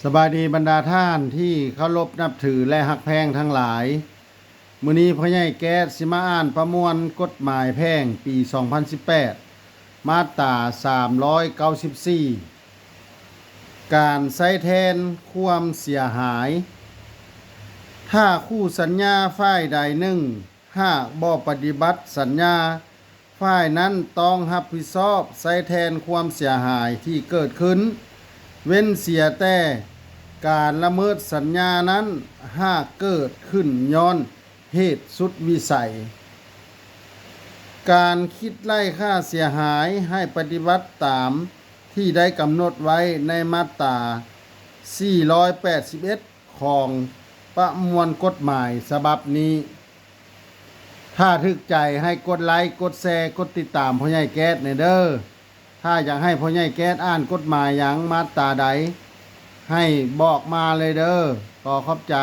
ສະບາຍດີບັນດາທ່ານທີ່ເຄົາລົບນັບຖື ແລະ ຮັກແພງທັງຫຼາຍ. ມື້ນີ້ພໍ່ໃຫຍ່ແກ້ດຊິມາອ່ານປະມວນກົດໝາຍແພ່ງປີສອງພັນສິບແປດ ມາດຕາສາມຮ້ອຍເກົ້າສິບສີ່ ການໃຊ້ແທນຄວາມເສຍຫາຍ. ຖ້າຄູ່ສັນຍາຝ່າຍໃດໜຶ່ງຫາກບໍ່ປະຕິບັດສັນຍາ, ຝ່າຍນັ້ນຕ້ອງຮັບຜິດຊອບໃຊ້ແທນຄວາມເສຍຫາຍທີ່ເກີດຂຶ້ນ, ເວັ້ນເສຍແຕ່ການລະເມີດສັນຍານັ້ນຫາກເກີດຂຶ້ນຍ້ອນເຫດສຸດວິໄສ. ການຄິດໄລ່ຄ່າເສຍຫາຍໃຫ້ປະຕິບັດຕາມທີ່ໄດ້ກຳນົດໄວ້ໃນມາດຕາສີ່ຮ້ອຍແປດສິບເອັດ ຂອງປະມວນກົດໝາຍສະບັບນີ້. ຖ້າຖືກໃຈໃຫ້ກົດໄລ, ກົດແຊ, ກົດຕິດຕາມພໍ່ໃຫຍ່ແກ້ດແດ່ເດີ້. ຖ້າຢາກໃຫ້ພໍ່ໃຫຍ່ແກ້ດອ່ານກົດໝາຍຫຍັງ, ມາດຕາໃດ, ໃຫ້ບອກມາເລີຍເດີ້. ຂໍຂອບໃຈ.